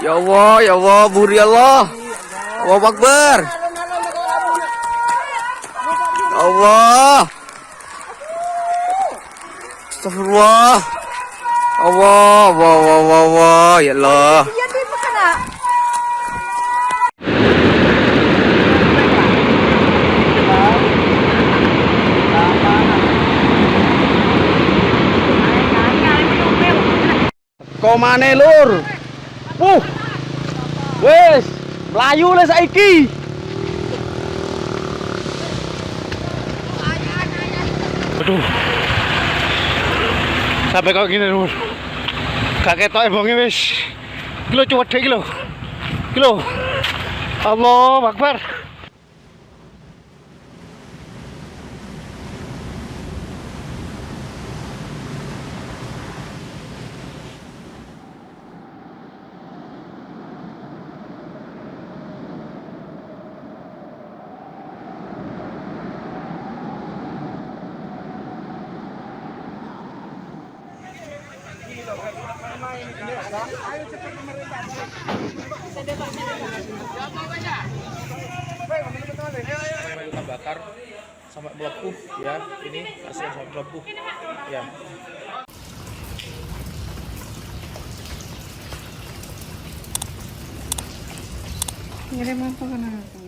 Ya Allah, ya Allah, buri Allah. Allahu Akbar. Ya Allah. Astagfirullah. Allah, Allah, Allah, Allah, ya Allah. Komane lur. Wuh. Wis, mlayu le saiki. Aduh. Sampai kok gini lur. Gak ketok ebonge wis. Iki lho cuwedhek iki lho. Iki lho. Allahu Akbar. Luka bakar sampai melepuh ya, ini kasihan sampai melepuh ya. Ngirim apa kenapa?